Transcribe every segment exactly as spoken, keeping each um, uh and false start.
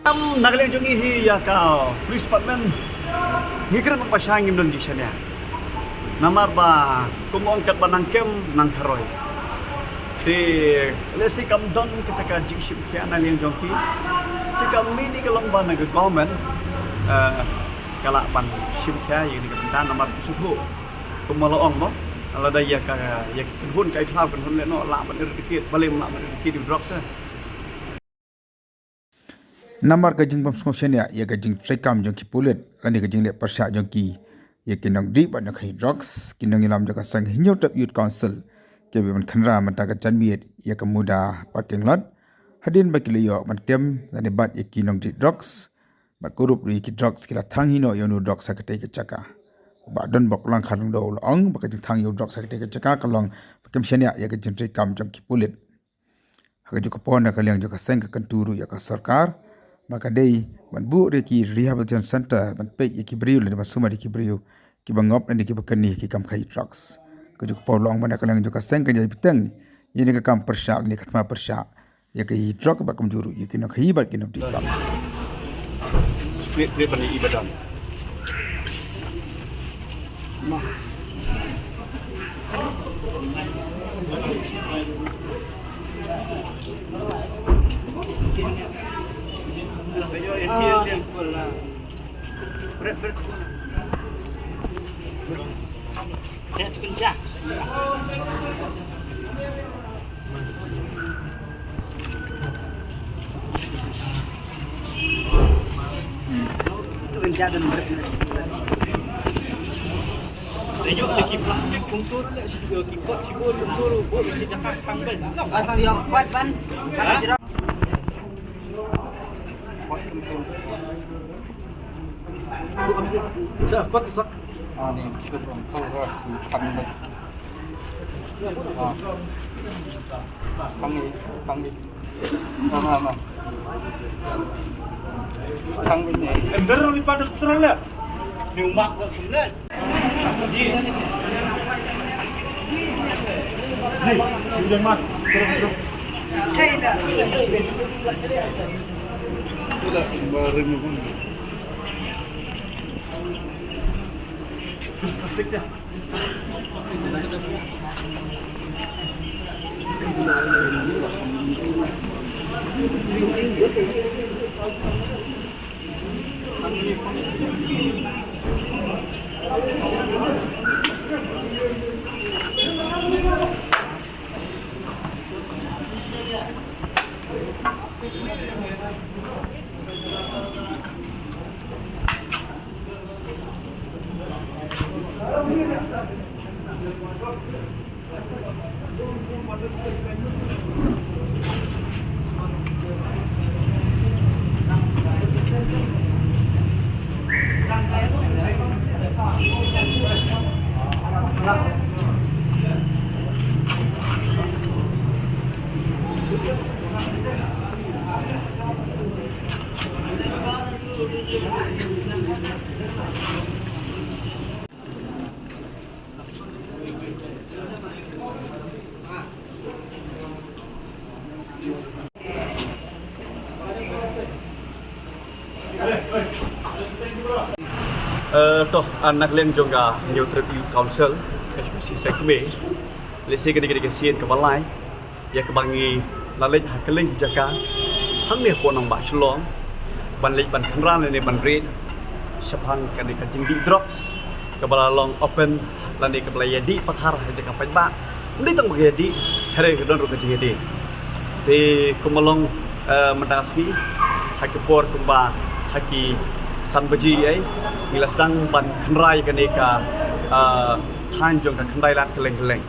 Kam na ka liang jong ngi hi ïa ka police department, ngi kren ba sha ngim don jingshaniah. Namar ba kum ong katba nang kem nang kharoi. Te lehse kam don kata ka jingshim khia na liang jong ki. Te ka mih ni ka long ba na ka government, eh, ka lah ban shim khia ïa kane ka bynta namar ka shu kum ba la ong mo. Lada ïa ka, ïa ka kynhun ka i khlaw kynhun leh noh lah ban eradicate, balei lah ban eradicate ïa u drugs eh. Namar ka jingbym sngewshaniah ïa ka jingtreikam jong ki pulit lane ka jingleh pyrshah jong ki ïa ki nongdih bad nongkhaïi drugs, ki nongïalam jong ka seng Hynñiewtrep Youth Council ki ïa ban khynra mynta ka janmiet ïa ka Muda parking lot hadien ba ki la ïoh ban kem lane bat ïa ki nongdih drugs. Bad kurup ruh ïa ki drugs ki la thang hi noh ïa une u drugs ha katei ka jaka. U Bah Donbok Langkhatlyngdoh u la ong ba ka jingthang ïa u drugs ha katei ka jaka ka long ba kim shaniah ïa ka jingtreikam jong ki pulit. Ha kajuh ka por na ka liang jong ka seng ka kyntu ruh ïa ka sorkar ba ka dei ban buh ruh ïa ki rehabilitation center ban peit ïa ki briew lane ban sumar ïa ki briew kiba ngop lane kiba kynni ha ki kam khaïi drugs. Kajuh ka por la ong ba na ka liang jong ka seng kan ïai bteng ïa kane ka kam pyrshah lane ka thma pyrshah ïa ki drug bad kumjuh ruh ïa ki nongkhaïi bad ki nongdih drugs. Split, split ban ïa i ba don. Eh, to, ah, na ka liang jong ka Hynñiewtrep Youth Council, H P C Seng Kmie, lehse kane ka dei ka sien kaba lai ïa kaba ngi la leit ha kylleng ki jaka hangne hapoh nongbah Shillong ban leit ban khynra lane ban rit shaphang kane ka jingdih drugs kaba la long open lane kaba la ïadih pathar ha jaka paidbah. Ym dei tang ba ka ïadih, hynrei ka don ruh ka jingïadih. Te kumba long, eh, mynta ka sngi ha ki por kumba ha ki san baje ei ngi la sdang ban khynra ïa kane ka, eh, thaiñ jong ka Khyndai Lad kylleng kylleng.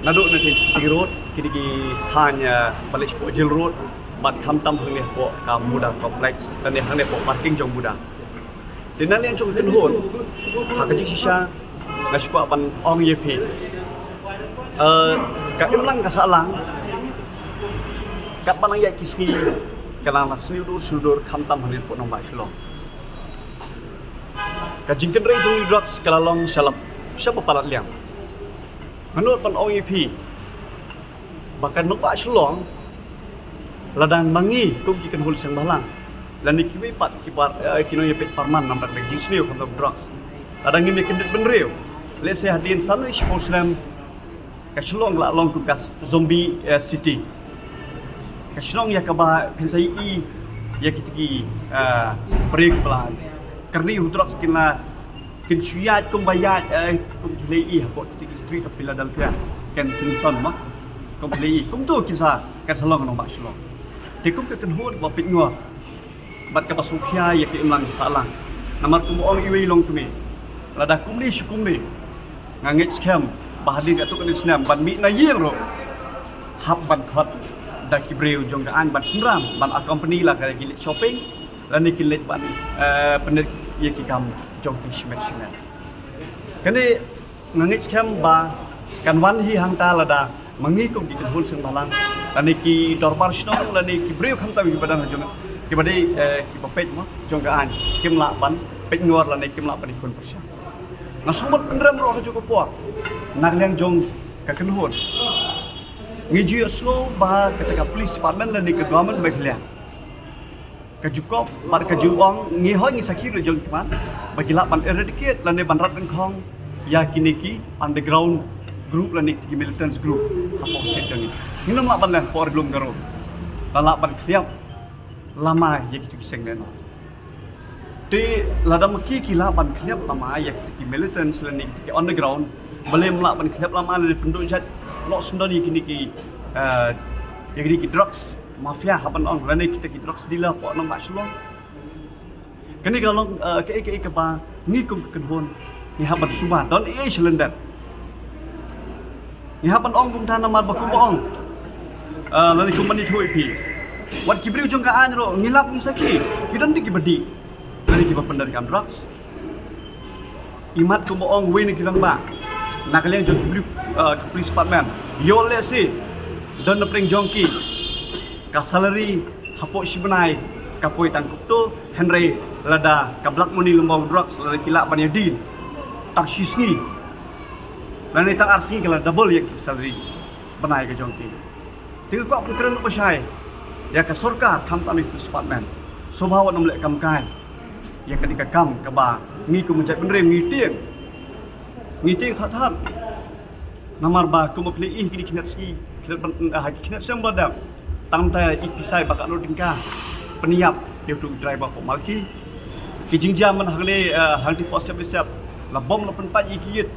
Naduh na T T Road, kine ki thaiñ, eh, ba leit shapoh Jail Road bad khamtam hangne hapoh ka Muda Complex lane hangne hapoh parking jong Muda. Te na liang jong ka kynhun, ha ka jingshisha nga shu kwah ban ong ïa phi, eh, ka imlang ka sahlang katba nang ïaid ki sngi ka nang sniew dur sniew dur khamtam hangne hapoh nongbah Shillong. Ka jingkynrei jong ki drugs ka la long sha la, sha ba palat liang. Nga nud ban ong ïa phi ba ka nongbah Shillong Lada ma ngi kum ki kynhun seng bhalang lane kiwei pat ki bar, eh, ki nongïapeit parman namar ka jingsniew khamtam drugs, lada ngim ïa kyndit bynriew, lehse hadien san ne shiphew snem ka Shillong la long kum ka zombie, eh, city. Ka shnong ïa kaba phin sa ïohi ïa kita ki, eh, briew ba la kyrni u drugs kin la kin shu ïaid kumba ïaid, eh, kum ki la ïohi hapoh kita ki street of Philadelphia, Kensington mo. Kum ki la ïohi kumto kin sa, kan sa long nongbah Shillong. Te kum ka kynhun ba peit ngor bad kaba sngewkhia ïa ka imlang ka sahlang. Namar kumba ong iwei i longkmie, lada kumne shu kumne, nga ngeit skhem ba hadien katto katne snem ban mih na ïing ruh hap ban khot da ki briew jong ka aiñ ban synran, ban accompany la ka ki leit shopping lane ki leit ban, eh, pynleit ïa ki kam jong ki shimet shimet. Kane nga ngeit skhem ba kan wan hi hangta lada ma ngi kum ki kynhun seng bhalang lane ki dorbar shnong lane ki briew khamtam kiba dang jong, kiba dei, eh, kiba peit mo jong ka aiñ, kim lah ban peit ngor lane kim lah ban ïakhun pyrshah. Nga sngewbha pynrem ruh ha kajuh ka por na ka liang jong ka kynhun. Ngi ju ïohsngew ba kata ka police department lane ka government ba khlieh ka ju kop bad ka ju ong, ngi hoi ngi sakhi ruh jong ki khmat ba ki lah ban eradicate lane ban rat ryngkhong ïa kine ki underground group lane ki militants group hapoh state jong ngi. Ngim lah ban leh hapoh ri lum Garo, la lah ban khlieh lama ïa kito ki seng lehnoh. Te lada ma ki ki lah ban khlieh lama ïa kito ki militants lane ki underground, balei ym lah ban khlieh lama lane pynduh jait noh syndon ïa kine ki, eh, ïa kine ki drugs mafia hap ban ong lane kita ki drugs dealer hapoh nongbah Shillong. Kane ka long, eh, kaei kaei kaba ngi kum ka kynhun ngi hap ban suba don ei ei shalyndet. Ngi hap ban ong kumta namar ba kumba ong, eh, lane kumba ngi thuh ïa phi, wat ki briew jong ka aiñ ruh ngi lap ngi sakhi, ki don dei kiba dih lane kiba pyndonkam drugs. Imat kumba ong uwei na ki rangbah na ka liang jong ki briew, eh, ka police department, ïoh lehse don na pdeng jong ki ka salary hapoh shi bnai ka poi tang kumto, hynrei lada ka black money lyngba u drugs lada ki lah ban ïa deal tang shi sngi lane tang ar sngi ka la double ïa ka salary bnai ka jong ki. Te nga kwah pynkren ba shai ïa ka sorkar khamtam ïa ka police department, sngewbha wat nym leh kam kai ïa kane ka kam kaba ngi kum u jaitbynriew ngi tieng, ngi tieng thad thad. Namar ba kumba phi la ïohi kine ki khynnah sngi, khynnah ban, ah, ki khynnah snem ba dang tang ta i pisa ba ka noh ding ka pynïap ïa uto u driver hapoh Malki. Ki jingjia man hangne, ah, hangtei hapoh Sep Sep la bom la pynpait ïa ki ïit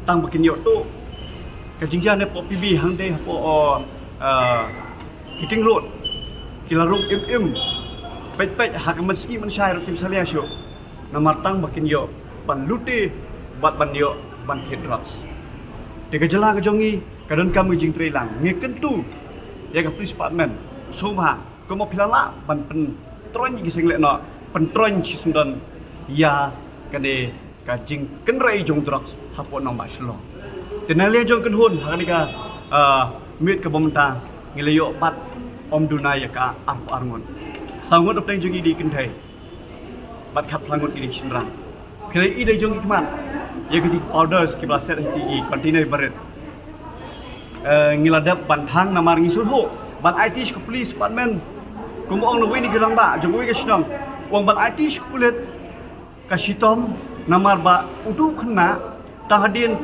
tang ba kin ïoh tuh. Ka jingjia ne hapoh P B hangtei hapoh, ah, Kiting Road ki la rung im im peit peit ha ka mynsngi mynshai ruh kim salia shuh. Namar tang ba kin ïoh ban lute bad ban ïoh ban thied drugs. Te ka jylla ka jong ngi ka donkam ka jingtreilang, ngi kyntu ïa ka police department, sngewbha kumba phi la lah ban pyntroiñ ïa ki seng lehnoh, pyntroiñ shi syndon ïa kane ka jingkynrei jong drugs hapoh nongbah Shillong. Te na liang jong kynhun ha kane ka, ah, miet kaba mynta ngi la ïoh bat ym duna ïa ka arphew ar ngut. Saw ngut hapdeng jong ngi dei kynthei bad khatphra ngut ki dei shynrang. Phi la ïohi da jong ki khmat ïa ki powders kiba la set ha ki container barit. Eh, ngi la dep ban thang namar ngi sngewthuh ban aiti sha ka police department. Kumba ong na uwei na ki rangbah jong uwei ka shnong, u ong ban aiti sha ka pulit ka shitom namar ba uto u khynnah tang hadien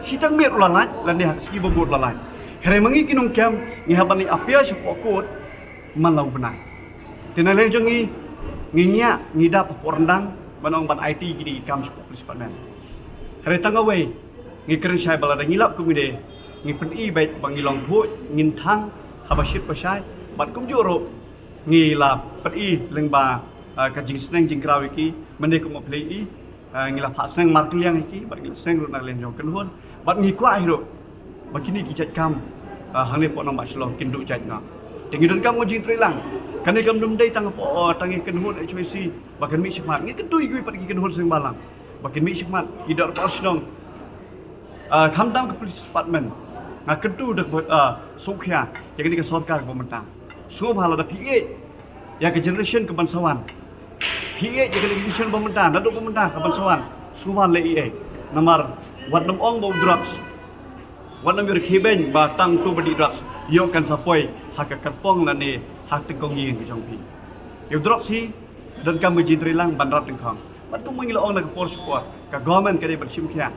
shiteng miet u la lait lane ha ka sngi ba bud u la lait. Hynrei ma ngi ki nongkem ngi hap ban leit appear sha hapoh court man la u bnai. Te na liang jong ngi, ngi ngiah ngi dap hapoh ryndang ban ong ban aiti kine ki kam sha police department. Hynrei tang kawei, ngi kren shai ba lada ngi lap kumne ngi pyni beit ba ngi long khuid, ngin thang haba shit ba shai, bad kumjuh ruh ngi la pyni lyngba, ah, ka jingsneng jingkraw ïa ki, mynne kumba phi la ïohi, ah, ngi la phah sneng markylliang ïa ki bad ngi la sneng ruh na liang jong kynhun bad ngi kwah hi ruh ba kine ki jait kam, ah, hangne hapoh nongbah Shillong kin duh jait noh. Te ngi donkam ka jingtreilang. Kane kam dum dei tang hapoh, ah, tang ïa kynhun H Y C ba kan mih shakhmat, ngi kyntu ïa kiwei pat ki kynhun seng bhalang ba kin mih shakhmat, ki dorbar shnong. Ah, khamtam ka police department, nga kyntu da kaba, ah, sngewkhia ïa kane ka sorkar kaba mynta. Sngewbha lada phi ïeit ïa ka generation kaban sa wan, phi ïeit ïa ka generation ba mynta, naduh ba mynta kaban sa wan, sngewbha leh ei ei. Namar wat nym ong ba u drugs, wat nym ïoh rkhie beiñ ba tang uto ba dih drugs ïoh kan sa poi ha ka kyrpong lane ha ka tyngkong ïing ka jong phi. Ïa u drugs hi donkam ka jingtreilang ban rat tyngkhong. Bad kumba ngi la ong na ka por sha ka por, ka government ka dei ban shim khia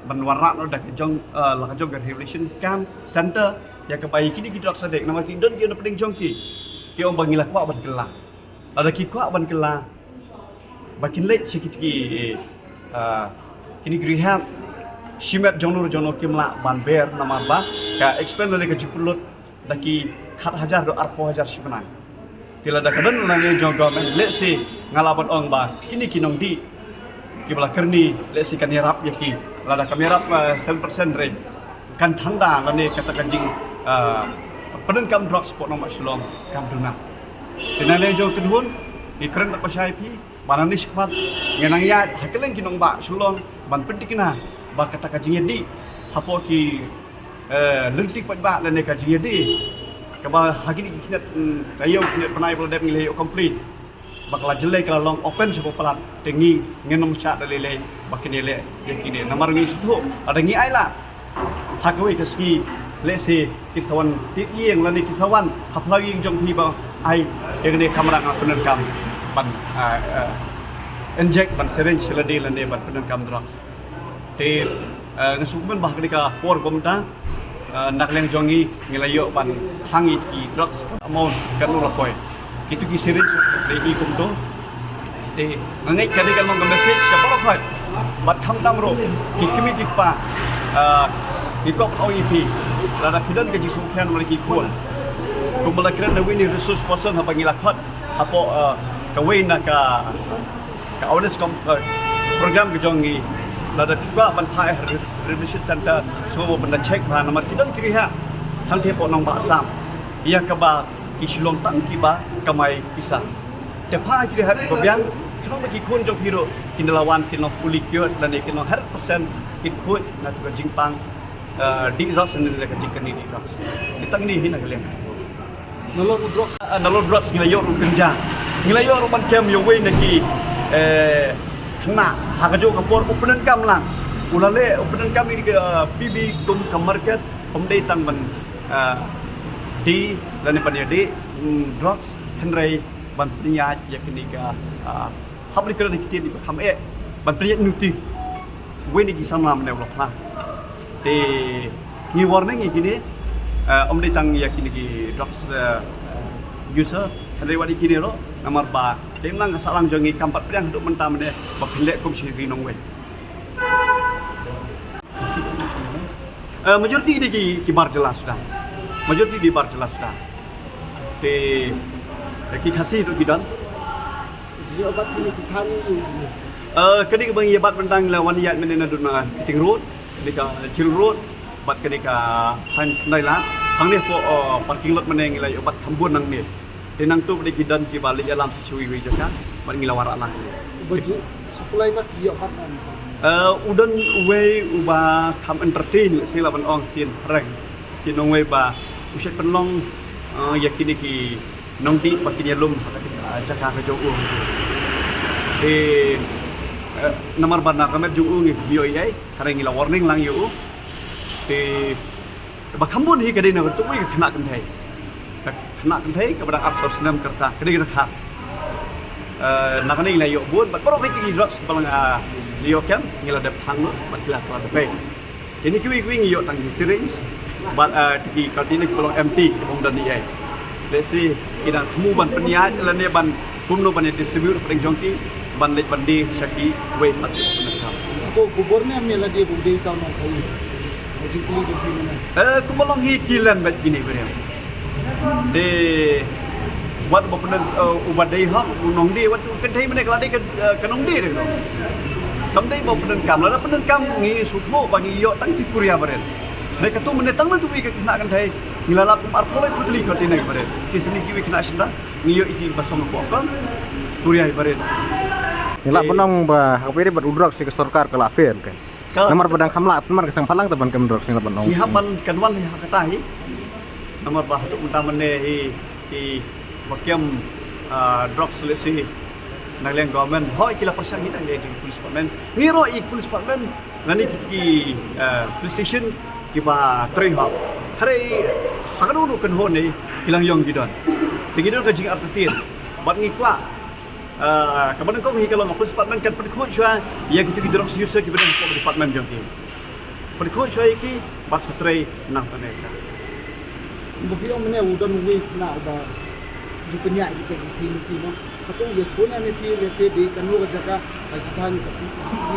ban wanrah noh da ka jong, eh, la ka jong ka rehabilitation camp center ïa kaba ïa kine ki drugs addict, namar ki don ki na pdeng jong ki. Ki ong ba ngi la kwah ban kylla. Lada ki kwah ban kylla ba kin leit sha kiti ki, ah, kine ki rehab, shimet jong no jong no kim lah ban ber namar ba ka expense lane ka jingpynlut da ki khat hajar haduh arphew hajar shi bnai. Te lada ka don lane jong government, let's say nga lah ban ong ba kine ki nongdih kiba la kyrni, let's say kan ïarap ïa ki, lada kam ïarap, ah, seven percent re kan thang da lane kata ka jing, ah, pyndonkam drugs hapoh nongbah Shillong kam duna. Te na liang jong ka kynhun ngi kren da ka shai phi ba nangne shakhmat ngi nang ïaid ha kylleng ki nongbah Shillong ban pynthikna ba kata ka jingïadih hapoh ki, eh, lynti paidbah lane ka jingïadih kaba ha kine ki khyndiat, mm, taïew khyndiat bnai ba la dep ngi la ïoh complete. Ba ka la jyllei ka la long open sha ba palat, te ngi ngin ym shah da lei lei ba kin ïaleh ïa kine. Namar ngi sngewthuh lada ngi ai lad ha kawei ka sngi, let's say kin sa wan tied ïing lane kin sa wan ha phyllaw ïing jong phi ba ai ïa kane kamra nga pyndonkam ban, ah, ah, inject ban syringe lade lane ban pyndonkam drugs. Te, eh, nga sngewkmen ba ha kane ka por ba mynta, eh, na ka liang jong ngi ngi la ïoh ban thang ïa ki drugs ka amount katno la poi. Kitu ki syringe dei hi kumto. Te nga ngeit ka dei ka long ka message sha baroh khoit. Bad khamtam ruh ki kmie ki kpa, eh, ngi kwah ban ong ïa phi, lada phi don ka jingsngewkhia namar ki khun, kumba la kren da uwei u resource person haba ngi la khot hapoh, eh, kawei na ka ka awareness com-, eh, program ka jong ngi. Lada phi kwah ban phah ha re-, rehabilitation center, sngewbha ban da check bha namar ki don ki rehab hangtei hapoh nongbah Assam ïa kaba ki shu long tang kiba kamai pisa. Te phah ha ki rehab kiba biang khnang ba ki khun jong phi ruh kin da la wan kin long fully cured lane kin long hundred percent kin khuid na tu ka jingpang, eh, dih drugs ne ka jingkyrni dih drugs. Kita ngi hi na ka liang. Nalor u drugs, ah, nalor drugs ngi la ïoh ruh kynja. Ngi la ïoh ruh ban kem ïa uwei na ki, eh, khynnah ha kajuh ka por u pyndonkam lang. U la leh u pyndonkam ïa ka, eh, P B kum ka market, ym dei tang ban, eh, dih lane ban ïadih, mm, drugs, hynrei ban pynïaid ïa kine ka, eh, hap leh kren ïa ki ktien ba kham eh ban pynïaid nuti. Uwei na ki samla mynne u la phla. Te ngi warning ïa kine, eh, ym dei tang ïa kine ki drugs, eh, user, hynrei wat ïa kine ruh namar ba te nang ka sahlang jong ngi kam pat pdiang haduh mynta mynne ba phin leh kum shi ri nongwei. Eh, majority dei ki, ki bar jylla suda. Majority dei bar jylla suda. Te, eh, ki Khasi ruh ki don. Ïa bat kine ki thani. Eh, kane kaba ngi ïa bat mynta ngi la wan ïaid mynne naduh na Kiting Road, kane ka Jil Road, bad kane ka Thaiñ Khyndailad. Hangne hapoh, eh, parking lot mynne ngi la ïa bat kham bun nangne. Te nangtu ba dei ki don kiba leit ïalam sa sha iwei iwei jaka bad ngi la wanrah lang. Uba ju supply bad ïoh bad nang. Eh, u don uwei uba kham entertain, lehse lah ban ong ktien phareng. Ktien nongwei ba u shait pynlong, eh, ïa kine ki nongdih ba kin ïalum ha ka jaka ka jong u. Te, eh, namar ba na ka met jong u ngi ïoh ei ei, hynrei ngi la warning lang ïa u. Te ba kham bun hi ka dei na katu ka khynnah kynthei. Ka khynnah kynthei kaba dang arphew snem ka rta, ka dei ka dkhar. Eh, na kane ngi la ïoh bun bad baroh hi ki drugs kiba la, ah, ïoh kem ngi la dep thang lut bad ki la, ki la dep pei. Kine kiwei kiwei ngi ïoh tang ki syringe bad, ah, ki container kiba long empty kiba ym don ei ei. Lehse ki dang thmu ban pynïaid lane ban kumno ban ïa distribute hapdeng jong ki ban leit ban die sha kiwei pat ki pyndonkam. Ko, ko bor ne me la die bu dei tang nong kai. Ko jingkylli jong phi mynne. Eh, kumba long hi ki lem bad kine briew. Te wat ba pyndonkam, eh, uba dei hok u nongdie, wat u kynthei mynne ka la dei ka, eh, ka nongdie de. Kam dei ba pyndonkam, lada pyndonkam ngi sngewthuh ba ngi ïoh tang ki kuria barit. Hynrei katu mynne tang na tu ka khynnah kynthei ngi la lap kum arphew lai arphew tylli container barit. Shisien kiwei khynnah shynrang ngi ïoh ïa ki ba song hapoh kong kuria barit. Ngi lah ban ong ba ha kaba ïadei bad u drugs ka sorkar ka la fail kan. Ka namar ba dang kham lah, namar ka seng phalang te ban kem drugs ngi lah ban ong. Ngi hap ban kan wan hi ha kata hi. Namar ba haduh mynta mynne hi, hi ba kem, ah, drugs lehse na liang government. Hooid ki la pyrshang hi na liang jong police department. Ngi ruh i police department lane ki, ki, ah, police station kiba trei hok. Hynrei Ka don ruh kynhun ne ki la ïong ki don. Te ki don ka jingartatien. Bad ngi kwah, ah, kaba nyngkong hi ka long ka police department kan pynkhuid shuwa ïa kito ki drug user kiba don hapoh department jong ki. Pynkhuid shuwa ïa ki bad sa trei nangta ne ka. Ba phi ong mynne u don uwei na ba ju pynïaid kita ki thing ki mo. Hato u ïathuh ïa ne phi lehse dei kano ka jaka ba ki thaiñ ka phi,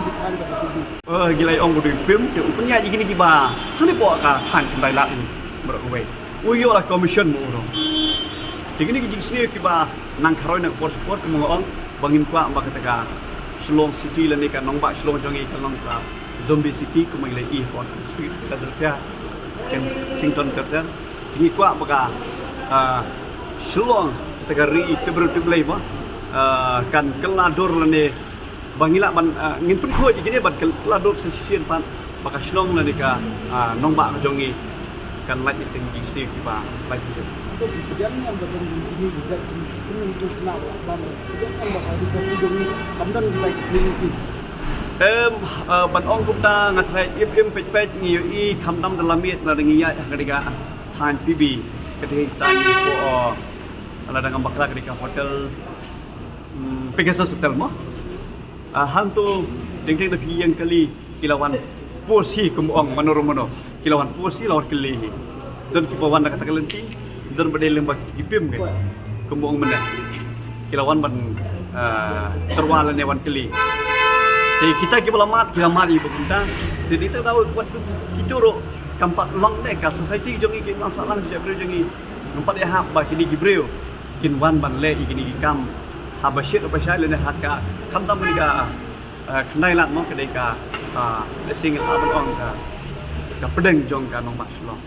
ki thaiñ ka phi. Eh, ngi la ong u dei pim te u pynïaid ïa kine kiba hangne hapoh ka thaiñ Khyndai Lad ni. Baroh kawei u ïoh la commission mo u rong. Te kine ki jingsniew kiba nang kharoi na ka por sha ka por kumba nga ong ba ngin kwah ba kata ka Shillong City lane ka nongbah Shillong jong ngi ka long ka zombie city kumba ngi la i hapoh Street Philadelphia, Kensington ter ter. Ngi kwah ba ka, ah, Shillong kata ka ri tip briew tip Blei mo, ah, kan kylla dur lane ba ngi lah ban, ah, ngin pynkhuid ïa kine ban kylla dur sa shisien pat ba ka shnong lane ka, ah, nongbah ka jong ngi kan lait ïa ki jingsniew kiba lait ïa. Em, ah, ban ong kumta nga tharai im im peit peit ngi ïohi khamtam da la miet lada ngi ïaid ha kane ka thaiñ P B, ka dei thaiñ ko, oh, lada ngam bakla ka dei ka hotel, hmm, Pegasus Hotel mo. Ah, hangto teng teng da phi ïeng kali ki la wan pur shi kumba ong mano ruh mano. Ki la wan pur shi la wan kylli hi. Don kiba wan da kata ka lynti, don ba dei lyngba ki pim ka. Kumba ong mynne. Ki la wan ban, ah, tyrwa lane wan kylli. Te kita kiba la mad, ki la mad ïa ba kumta. Te dei ta daw wat kito ruh kam pat long ne ka society jong ngi ki nang sahlang jong ngi. Ngam pat ïahap ba kine ki briew kin wan ban leh ïa kine ki kam haba shit haba shai lane ha ka khamtam kane ka, ah, Khyndai Lad mo ka dei ka, ah, lehse ngi lah ban ong ka, ka pdeng jong ka nongbah Shillong.